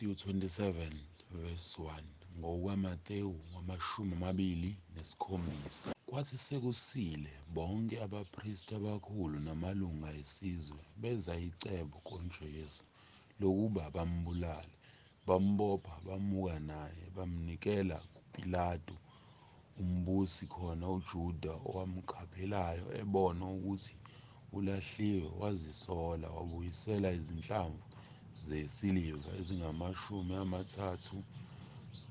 Matthew 27 verse 1 NgokukaMathewu 27. Kwathi sekusile, bonke abapristi abakhulu namalunga esizwe benza icebo ngoJesu, lokuba bambulale. Bambopha, bamuka naye, bamnikela kuPilatu umbusi. Khona uJuda owamkhaphelayo ebona ukuthi ulahliwe, wazisola, wabuyisela izinhlamvu zesiliva ezingama-30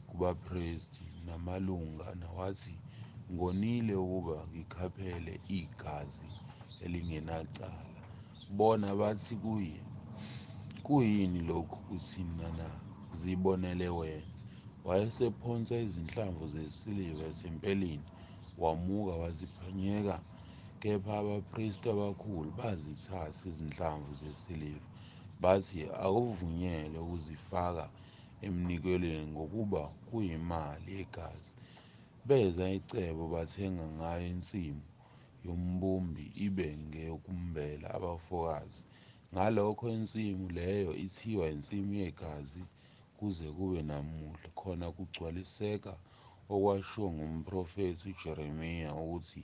kubapristi namalunga, wathi, Ngonile ukuba ngikhaphele igazi elingenacala. Bona bathi kuye, Kuyini lokhu kuthina na? Zibonele wena. Wayesephonsa izinhlamvu zesiliva ethempelini, wamuka, waziphanyeka. Kepha abapristi abakhulu bazithatha izinhlamvu zesiliva, bathi, Akuvunyelwe ukuzifaka emnikelweni, ngokuba kuyimali yegazi. Benza icebo, bathenga ngayo insimu yombumbi, ibe ngeyokumbela abafokazi. Ngalokho insimu leyo ithiwa insimu yegazi kuze kube namuhla. Khona kugcwaliseka okwashiwo ngumprofethi uJeremiya ukuthi,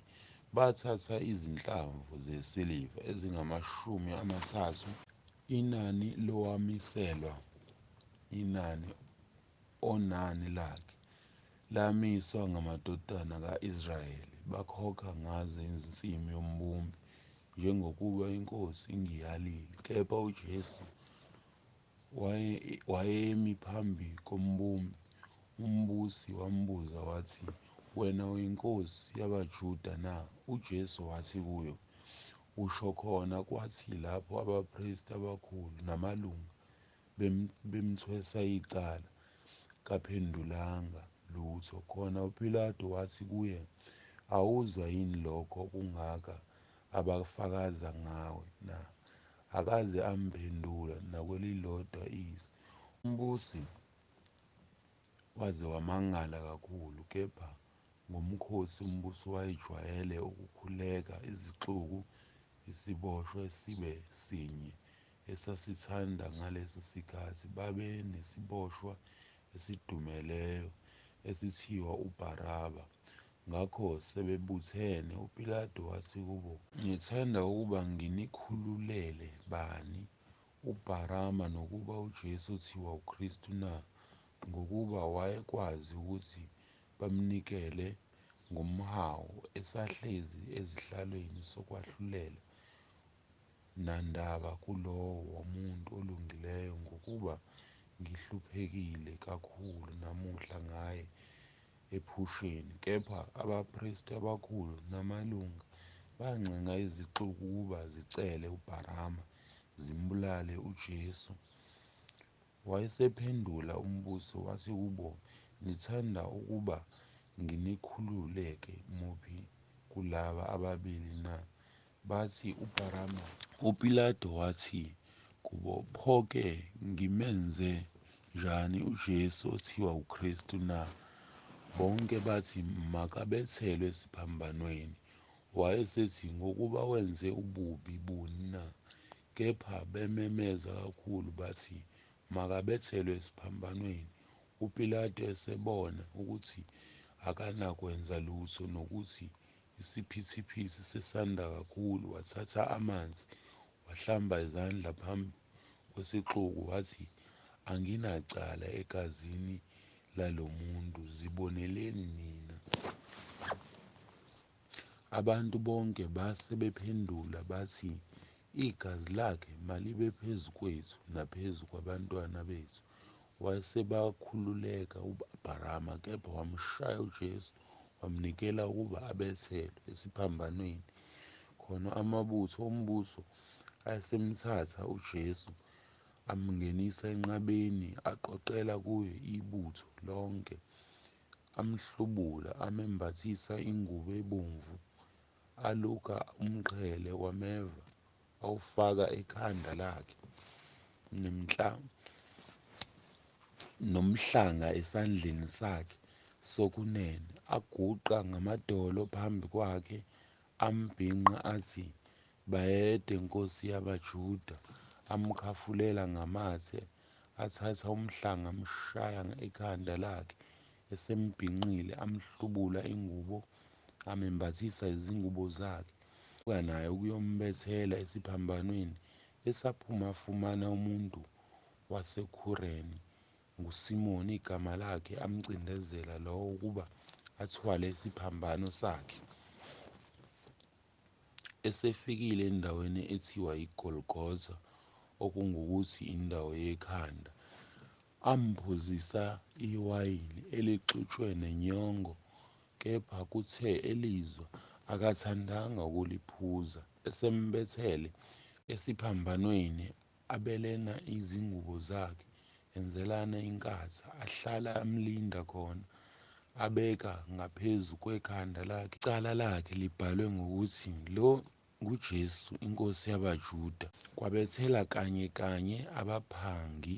Bathatha izinhlamvu zesiliva ezingama-30, inani lowamiselwa inani onani lakhe lamiswa ngamadodana ka-Israyeli, bakhokha ngazo insimu yombumbi, njengokuba iNkosi ingiyalile. Kepha uJesu wayemi phambi kombumbi. Umbusi wambuza wathi, Wena uyinkosi yabaJuda na? UJesu wathi kuye, Usho khona. Kwathi lapho abapristi abakhulu namalunga bemthwesa icala, kaphendulanga lutho. Khona uPilatu wathi kuye, Awuzwa yini lokho okungaka abafakaza ngawe na? Akaze amphendula nakwelilodwa izwi, umbusi waze wamangala kakhulu. Kepha ngomkhosi umbusi wayejwayele ukukhuleka izixuku isiboshwa sibe sinye, esasithanda ngaleso sikhathi. Babenesiboshwa esidumileyo esithiwa uBaraba. Ngakho sebebuthene, uPilatu wathi kubo, Nithanda ukuba nginikhululele bani, uBaraba nokuba uJesu othiwa uKristu na? Ngokuba wayekwazi ukuthi bamnikele ngomhawu. Esahlezi esihlalweni sokwahlulela, nandaba kulowo muntu olungileyo, ngokuba ngihluphekile kakhulu namuhla ngaye ephusheni. Kepha abapristi abakhulu namalunga bancenga izixuku ukuba zicele uBaraba, zimbulale uJesu. Wayesephendula umbusi wathi kubo, Nithanda ukuba nginikhululele muphi kulaba ababili na? Bathi, UBaraba. UPilatu wathi kubo, Pho-ke ngimenze njani uJesu othiwa uKristu na? Bonke bathi, Makabethelwe esiphambanweni. Wayesethi, Ngokuba wenze bubi buni na? Kepha bememeza kakhulu, bathi, Makabethelwe esiphambanweni. UPilatu esebona ukuthi akanakwenza lutho, nokuthi isiphithiphithi sesanda kakhulu, wathatha amanzi, wahlamba izandla phambi kwesixuku, wathi, Anginacala egazini lalo muntu, ziboneleni nina. Abantu bonke base bephendula bathi, Igazi lakhe malibe phezu kwethu naphezu kwabantwana bethu. Wayesebakhululela uBaraba, kepha wamshaya uJesu, wamnikela ukuba abethelwe esiphambanweni. Khona amabutho ombusi ayesemthatha uJesu, amngenisa enqabeni, aqoqela kuye ibutho lonke. Amhlubula, amembathisa ingubo ebomvu, aluka umqhele wameva, awufaka ekhanda lakhe, nomhlanga esandleni sakhe sokunene, aguqa ngamadolo phambi kwakhe, ambhinqa, athi, Bayede, Nkosi yabaJuda! Amkhafulela ngamathe. Athatha umhlanga amshaya ekhanda lakhe, esembhinqile amhlubula ingubo, amembathisa izingubo zakhe. Esuka naye ukuyombethela esiphambanweni. Esaphuma afumana umuntu waseKhureni, nguSimoni igama lakhe, amcindezela lowo ukuba athwale isiphambano sakhe. Esefikile endaweni ethiwa iGolgotha, okungukuthi, Indawo yekhanda, amphuzisa iwayini elixutshwe nenyongo, kepha kuthe elizwa, akathandanga ukuliphuza. Esembethele esiphambanweni, abelana izingubo zakhe, enzelana inkatha. Ahlala amlinda khona, abeka ngaphezu kwekhanda lakhe icala lakhe libhalwe ngokuthi, Lo nguJesu, iNkosi yabaJuda. Kwabethelwa kanyekanye abaphangi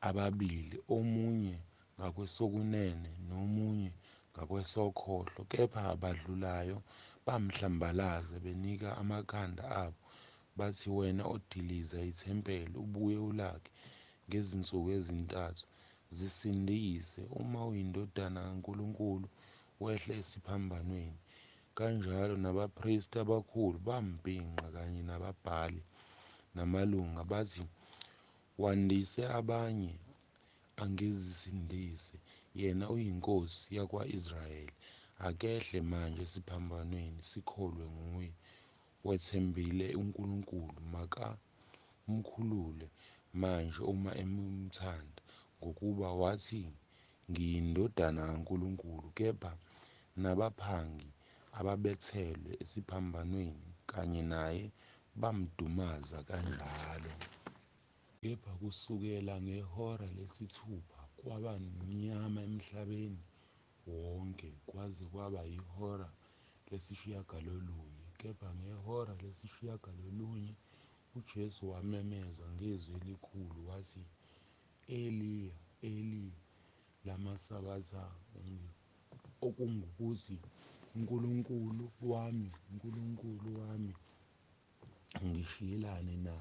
ababili, omunye ngakwesokunene nomunye ngakwesokhohlo. Kepha abadlulayo bamhlambalaza, benika amakhanda abo, bathi, Wena odiliza ithempeli, ubuye ulakhe ngezinsuku ezintathu, zisindise, uma uyiNdodana kaNkulunkulu, wehle esiphambanweni. Kanjalo nabapristi abakhulu bambhinqa kanye nababhali namalunga, bathi, Wandise abanye, angezisindise yena, uyiNkosi yakwa-Israyeli, akehle manje esiphambanweni, sikholwe nguye. Wethembile uNkulunkulu, makamkhulule manje uma emthanda, ngokuba wathi, NgiyiNdodana kaNkulunkulu. Kepha nabaphangi ababebethelwe esiphambanweni kanye naye bamdumaza kanjalo. Kepha kusukela ngehora lesithupha kwaba mnyama emhlabeni wonke kwaze kwaba yihora lesishiyagalolunye. Kepha ngehora lesishiyagalolunye uJesu wamemeza ngezwi elikhulu, wathi, Eliya, Eliya, lama sabathani, okungukuthi, Nkulunkulu wami, Nkulunkulu wami, ungishiyelani na?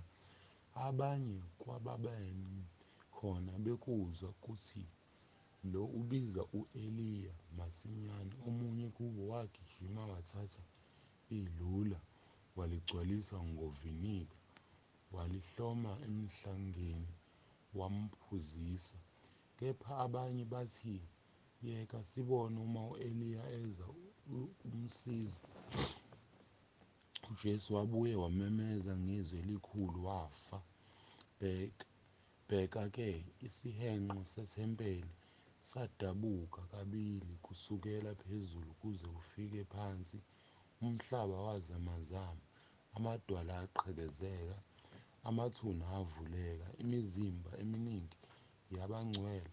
Abanye kwababemi khona bekuzwa ukuthi, Lo ubiza u-Eliya. Masinyane omunye kubo wagijima wathatha ilula, waligcwalisa ngoviniga, walihloma emhlangeni, wamphuzisa. Kepha abanye bathi, Yeka sibone uma u-Eliya eza ukumsiza. UJesu wabuye wamemeza ngezwi elikhulu, wafa. Bheka-ke, isihenqo sethempeli sadabuka kabili kusukela phezulu kuze kufike phansi, umhlaba wazamazama, amadwala aqhekezeka, amathuna avuleka, imizimba eminingi yabangcwele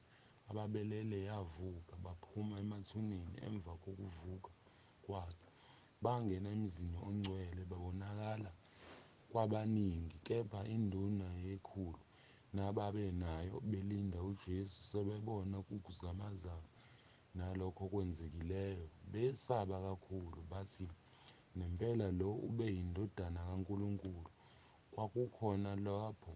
ababelele yavuka. Baphuma emathuneni emva kokuvuka kwakhe, bangena emzini ongcwele, babonakala kwabaningi. Kepha induna yekhulu nababenayo belinda uJesu, sebebona ukuzamazama nalokho okwenzekileyo, besaba kakhulu, bathi, Nempela lo ubeyiNdodana kaNkulunkulu. Kwakukhona lapho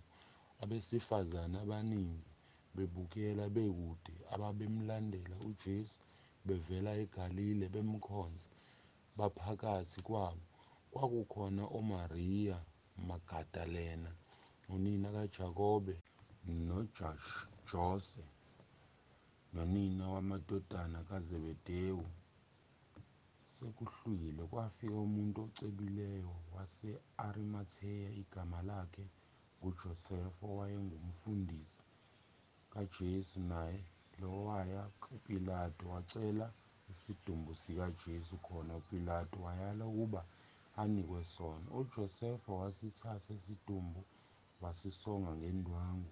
abesifazane abaningi bebukela bekude, ababemlandela uJesu bevela eGalile, bemkhonza, Phakathi kwabo kwakukhona oMariya Magadalena, unina kaJakobe noJose, nonina wamadodana kaZebedewu. Sekuhlwile, kwafika umuntu ocebileyo wase-Arimatheya, igama lakhe nguJosefa, owayengumfundi kaJesu naye. Lo waya kuPilatu, wacela isidumbu sikaJesu. Khona uPilatu wayala ukuba anikwe sona. UJosefa wasithatha isidumbu, wasisonga ngendwangu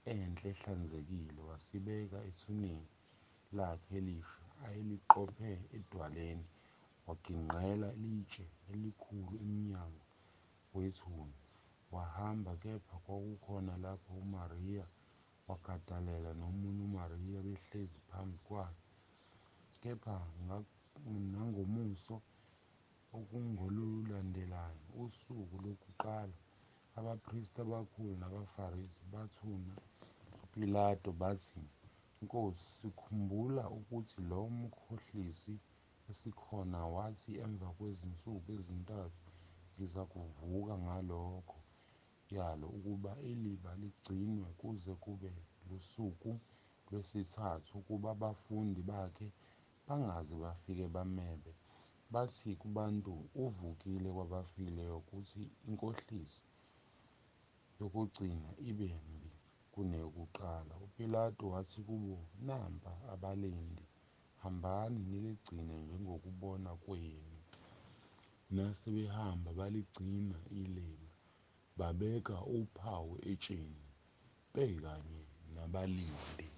enhle ehlanzekile, wasibeka ethuneni lakhe elisha ayeliqophe edwaleni, wagingqela itshe elikhulu emnyango wethuna, wahamba. Kepha kwakukhona lapho uMariya Magadalena nomunye uMariya behlezi phambi kwalo. Kepha nangomuso, okungolulandelayo usuku lokuqala, abapristi abakhulu nabaFarisi bathuna kuPilato bathi, Nkosi, sikhumbula ukuthi lo mkhohlisi esikhona wathi, Emva kwezinsuku ezintathu ngizakuvuka. Ngalokho yala ukuba iliba ligcinwe kuze kube lusuku lwesithathu, ukuba abafundi bakhe bangaze bafike bamebe, bathi kubantu, Uvukile kwabafileyo, kuthi inkohliso yokugcina ibe mbi kuneyokuqala. UPilatu wathi kubo, Nampa abalindi, hambani niligcine njengokubona kwenu. Nase behamba baligcina iliba, babeka uphawu etsheni, bekanye nabalindi.